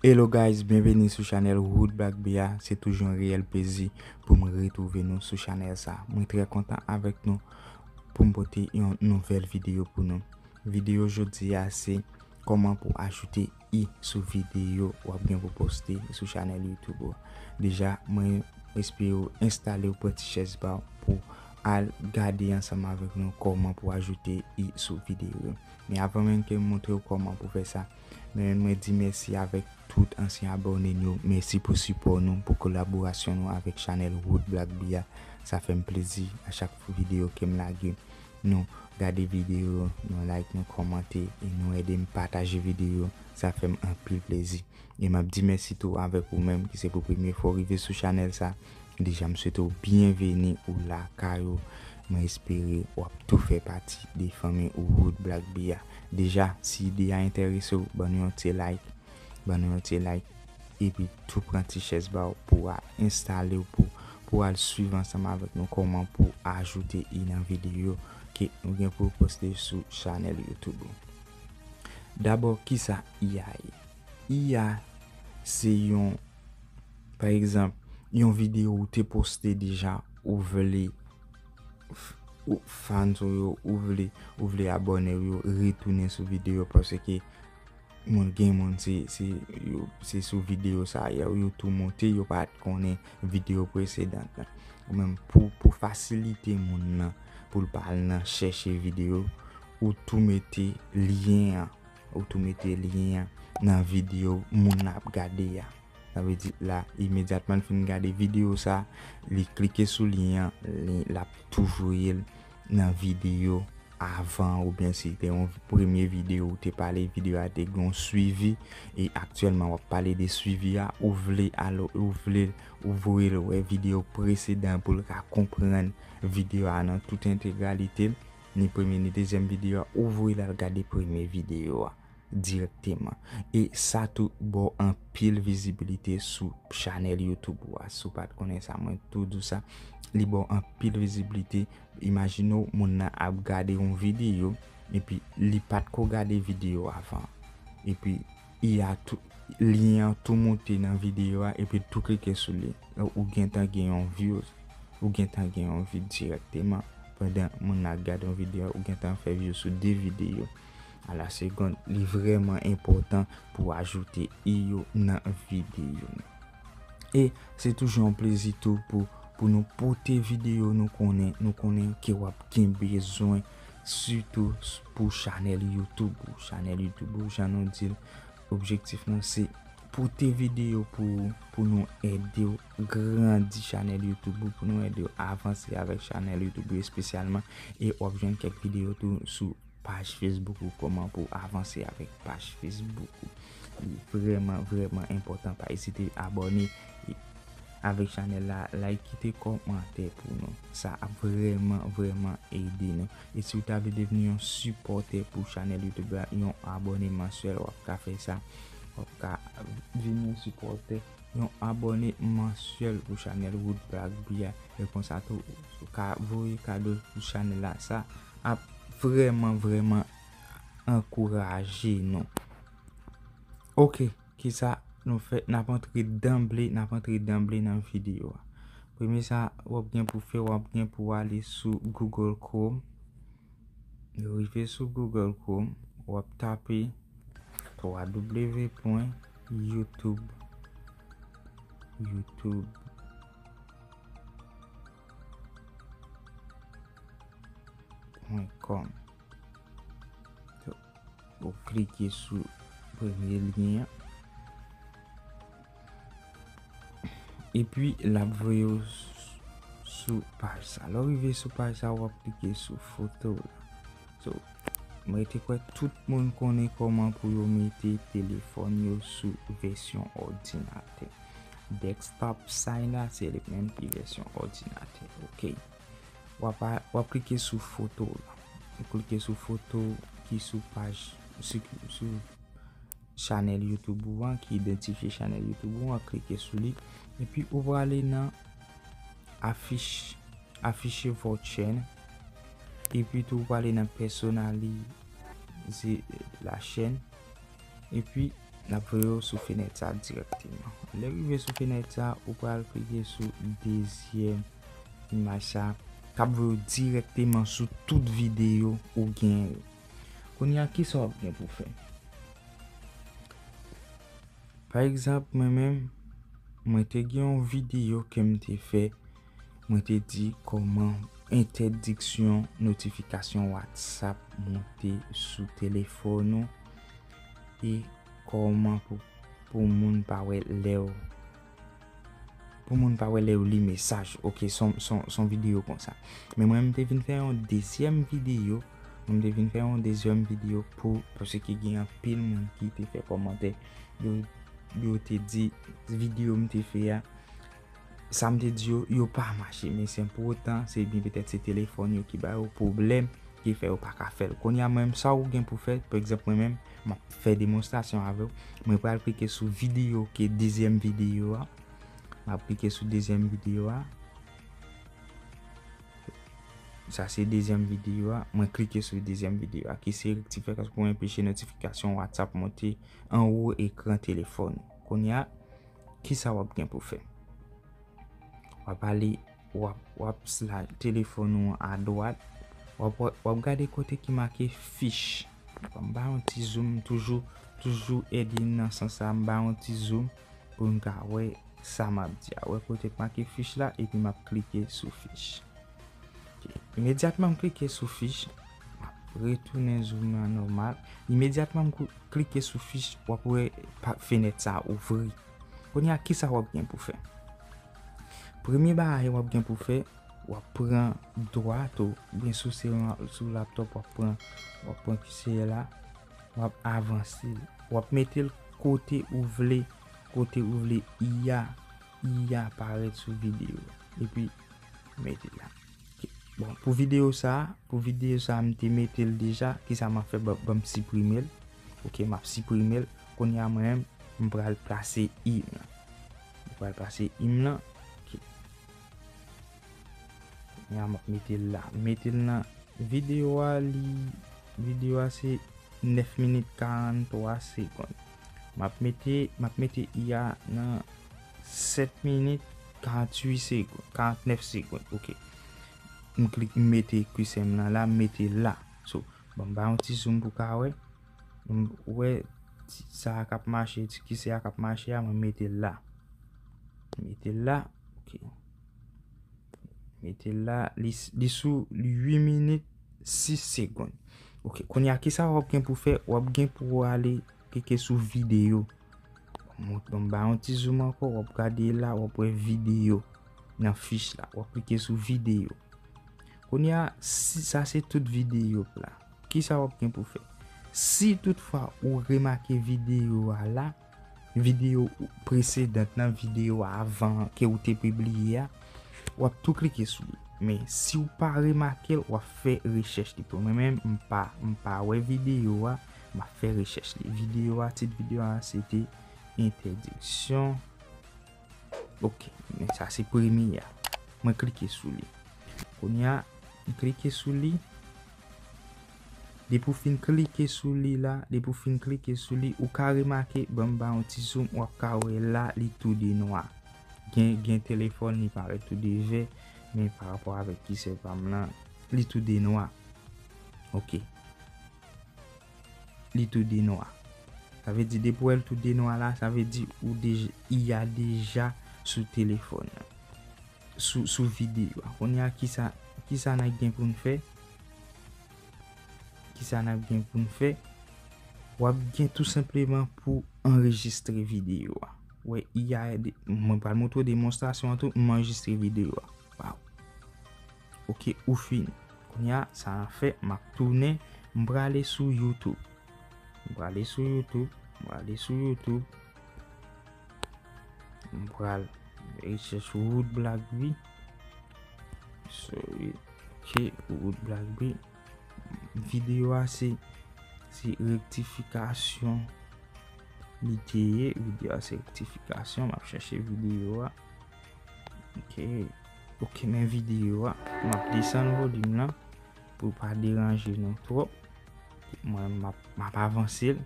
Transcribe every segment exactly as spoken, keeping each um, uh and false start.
Hello guys, byenveni sou chanèl Wood Black Bee a. Se toujou yon reyèl plezi pou m retwouve nou sou chanèl sa. Mwen trè kontan avèk nou pou m pote yon nouvèl videyo pou nou. Videyo jodi a se kòman pou ajoute i sou videyo w ap gen pou poste sou chanèl YouTube ou. Deja, mwen espere w enstale w, pran ti chèz pa w pou al gade ansanm avèk nou kòman pou ajoute i sou videyo yo. Men avan menm ke m montre w kòman pou fè sa, men mwen di mèsi avèk tout ansyen abòne nou yo. Mèsi pou sipò nou, pou kolaborasyon nou avèk chanèl Wood Black Bee a. Sa fè m plezi a chak videyo ke m lage. Nou gade videyo, nou like, nou kòmante, e nou ede m pataje videyo. Sa fè m anpil plezi. E m ap di mèsi tou avèk ou menm ki se pou premye fwa w rive sou chanèl sa. Deja, m swete w byenveni ou lakay ou. Mwen espere w ap tou fè pati de fanmi Wood Black Bee a. Deja, si ide a enterese w, ban nou yon ti like, ban nou yon ti like, epi tou pran ti chèz ba w pou w al enstale w, pou, pou w al swiv ansanm avèk nou kòman pou ajoute i nan videyo ke nou gen pou poste sou chanèl YouTube ou. Dabò, kisa i a ye? I a se yon, pa egzanp, yon videyo ou te poste deja, ou vle f-, ou, fans ou yo, ou vle, ou vle abòne w yo retounen sou videyo, paske moun, gen moun se, se, yo, se sou videyo sa yo, yo tou monte, yo pa t konnen videyo presedan an. Ou menm pou, pou fasilite moun nan, pou l pa al nan chèche videyo, ou tou mete lyen an, ou tou mete lyen an nan videyo moun nan ap gade a. Sa vle di la, imedyatman l fin gade videyo sa, li klike sou lyen an, li, l ap tou voye l nan videyo avan, oubyen si te yon premye videyo ou te pale, videyo a te gen yon swivi, e aktyèlman w ap pale de swivi a, ou vle al, ou vle, ou voye l wè videyo presedan pou l ka konprann videyo a nan tout entegralite l, ni premye ni dezyèm videyo a, ou voye l al gade premye videyo a dirèkteman. E sa tou ba w anpil vizibilite sou chanèl YouTube ou a. Si w pa t konnen sa, mwen tou di w sa, li ba w anpil vizibilite. Imajine w, moun nan ap gade yon videyo, epi li pa t ko gade videyo avan. Epi, i a tou, lyen an tou monte nan videyo a, epi l tou klike sou li. Ou gentan gen yon views, ou gentan gen yon view dirèkteman. Pandan moun nan ap gade yon videyo, ou gentan fè view sou de videyo a la segonn. Li vrèman enpòtan pou ajoute i yo nan videyo nou. E se toujou yon plezi tou pou, pou nou pote videyo nou konnen, nou konnen ke w ap gen bezwen, sitou s-, pou chanèl YouTube ou. Chanèl YouTube ou, jan nou di l, objektif nou se pote videyo pou, pou nou ede w grandi chanèl YouTube ou, pou nou ede w avanse avèk chanèl YouTube ou espesyalman. E w ap jwenn kèk videyo tou sou paj Facebook ou, kòman pou avanse avèk paj Facebook ou. Li vrèman, vrèman enpòtan. Pa ezite abòne avèk chanèl la, like, kite kòmantè pou nou. Sa ap vrèman, vrèman ede nou. E si w ta vle devni yon sipòtè pou chanèl YouTube la, yon abòne mansyèl, w ap ka fè sa. W ap ka vin yon sipòtè, yon abòne mansyèl pou chanèl Wood Black Bee a. E konsa tou, ou ka voye kado pou chanèl la. Sa ap vrèman, vrèman ankouraje nou. Ok, kisa nou fè? N ap antre danble, n ap antre danble nan videyo a. Premye sa w ap gen pou fè, w ap gen pou ale sou Google Chrome. Rive sou Google Chrome, w ap tape twa w pwen youtube, youtube pwen kòm. Ou klike sou premye lyen an. Epi, l ap voye w s-, sou paj sa. Lè w rive sou paj sa, w ap klike sou foto la. So, mwen te kwè tout moun konnen kòman pou yo mete telefòn yo sou vèsyon òdinatè. Desktop sa la, se li menm ki vèsyon òdinatè. Ok. W ap a-, w ap klike sou foto la. Ou klike sou foto ki sou paj, sou, sou chanèl YouTube ou an, ki idantifye chanèl YouTube ou an, klike sou li. Epi ou prale nan afich-, afficher votre chaîne. Epi tou ou prale nan personnaliser la chaîne. Epi l ap voye w sou fenèt sa dirèkteman. Lè rive sou fenèt sa, ou pral klike sou dezyèm imaj sa k ap voye w dirèkteman sou tout videyo ou genyen yo. Kounye a, kisa w ap gen pou fè? Pa egzanp, mwen menm, mwen te gen yon videyo ke m te fè, mwen te di kòman entèdiksyon notifikasyon WhatsApp monte sou telefòn ou e kòman pou, pou moun pa wè lè w, pou moun pa wè lè w li mesaj. Ok, son, son, son videyo konsa. Men mwen, m te vin fè yon dezyèm videyo. Mwen, m te vin fè yon dezyèm videyo pou, paske gen anpil moun ki te fè kòmantè. Yo, yo te di videyo m te fè a, sa m te di yo, yo pa mache. Men se pou otan, se byen petèt se telefòn yo ki ba yo pwoblèm, ki fè yo pa ka fè l. Kounye a, mwen menm, sa ou gen pou fè, pa egzanp, mwen menm, m ap fè demonstrasyon avè w. Mwen pral klike sou videyo, ki dezyèm videyo a. M ap klike sou dezyèm videyo a. Sa se dezyèm videyo a. Mwen klike sou dezyèm videyo a, ki se rektifiyasyon pou enpeche notifikasyon WhatsApp monte anwo ekran telefòn. Kounye a, kisa w ap gen pou fè? W ap ale, w ap, w ap slide telefòn ou a dwat. W ap, w ap gade kote ki make fich. Ban m ba yon ti zoom, toujou, toujou ede m nan sans sa, m ba yon ti zoom pou n ka wè sa m ap di a. Wè kote k make fich la, epi m ap klike sou fich. Ok. Imedyatman m klike sou fich, m ap retounen zoom nan nòmal. Imedyatman m kou-, klike sou fich, w ap wè pa-, fenèt sa a ouvri. Kounye a, kisa w ap gen pou fè? Premye bagay w ap gen pou fè, w ap pran dwat ou, oubyen si w se yon, sou laptop, w ap pran, w ap pran kisè la, w ap avanse l. W ap mete l kote ou vle, kote ou vle i a, i a parèt sou videyo a. Epi, mete l la. Ok. Bon, pou videyo sa, pou videyo sa, m te mete l deja. Kisa m ap fè? Ban, ban m siprime l. Ok, m ap siprime l. Kounye a, mwen menm, m pral plase i m lan. M pral plase i m lan. Ok. Kounye a, m ap mete l la. M mete l nan videyo a, li, videyo a se nèf minit karant twa segonn. M ap mete, m ap mete i a nan sèt minit karant uit segonn, karant nèf segonn. Ok. M klik, m mete kisè m lan la, m mete l la. So, ban m ba yon ti zoom pou ka wè. M wè ti, sa a k ap mache, ti kisè a k ap mache a, mwen mete l la. Mete l la. Ok. Mete l la, li, li sou uit minit sis segonn. Ok, kounye a, kisa w ap gen pou fè? W ap gen pou w ale klike sou videyo. Ban m, ban m ba yon ti zoom ankò, w ap gade la, w ap wè videyo nan fich la. W ap klike sou videyo. Kounye a, si, sa se tout videyo la. Kisa w ap gen pou fè? Si toutfwa ou remake videyo a la, videyo presedan nan, videyo avan ke ou te pibliye a, w ap tou klike sou li. Men si w pa remake l, w ap fè rechèch li pou mwen menm, m pa, m pa wè videyo a, m ap fè rechèch li. Videyo a, tit videyo a se te entèdiksyon. Ok, men sa se premye a. Mwen klike sou li. Kounye a, m klike sou li. Depi w fin klike sou li la, depi w fin klike sou li, ou ka remake, ban m ba yon ti zoom, w ap ka wè la, li tou de nwa. Gen, gen telefòn, li parèt tou de vè, men pa rapò avèk kisè pa m lan, li tou de nwa. Ok. Li tou de nwa. Sa vle di, depi w wè l tou de nwa la, sa vle di ou dej-, i a deja sou telefòn nan. Sou, sou videyo a. Kounye a, kisa, kisa n ap gen pou n fè? Kisa n ap gen pou n fè? W ap gen tou senpleman pou anrejistre videyo a. Wè, i a de-, mwen pral montre w demonstrasyon an tou, m anrejistre videyo a. Waw. Ok, ou fini. Kounye a, sa n ap fè, m ap tounen, m prale sou YouTube. M prale sou YouTube, m prale sou YouTube. M pral rechèch Wood Black Bee. Sorry. Ok, Wood Black Bee. Videyo a se, se rektifikasyon li te ye. Videyo a se rektifikasyon. M ap chèche videyo a. Ok. Ok, men videyo a. M ap desann volim lan pou pa deranje nou twòp. Mwen, m ap, m ap avanse l.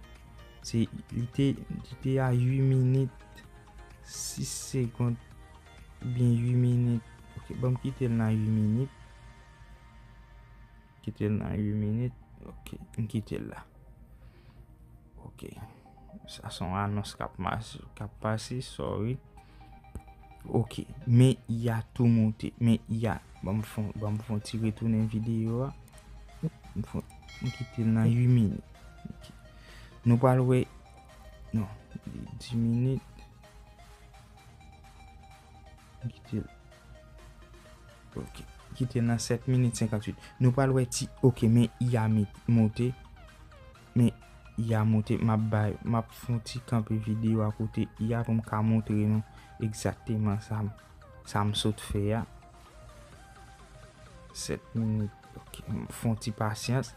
Se, li te, li te a uit minit, sis segond, oubyen uit minit. Ok, ban m kite l nan uit minit. Kite l nan uit minit. Ok, m kite l la. Ok. Sa se yon anons k ap mas-, k ap pase, sorry. Ok, men I A tou monte. Men I A, ban m fon, ban m fon ti retounen videyo a. M fon, m kite l nan uit minit. Ok. Nou pral wè, non, dis minit. M kite l. Ok. Kite l nan sèt minit senkantuit. Nou pral wè ti, ok, men I A met, monte. Men I A monte, m ap bay, m ap fon ti kanpe videyo a kote I A pou m ka montre nou egzakteman sa m, sa m sot fè a. Sèt minit. Ok, m fon ti pasyans.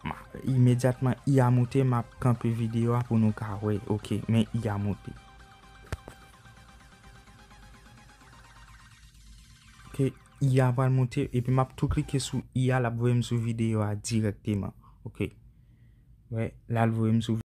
M a, imedyatman I A monte, m ap kanpe videyo a pou nou ka wè. Ok, men I A monte. Ok, I A pral monte, epi m ap tou klike sou I A, l ap voye m sou videyo a dirèkteman. Ok. Wè, la l voye m sou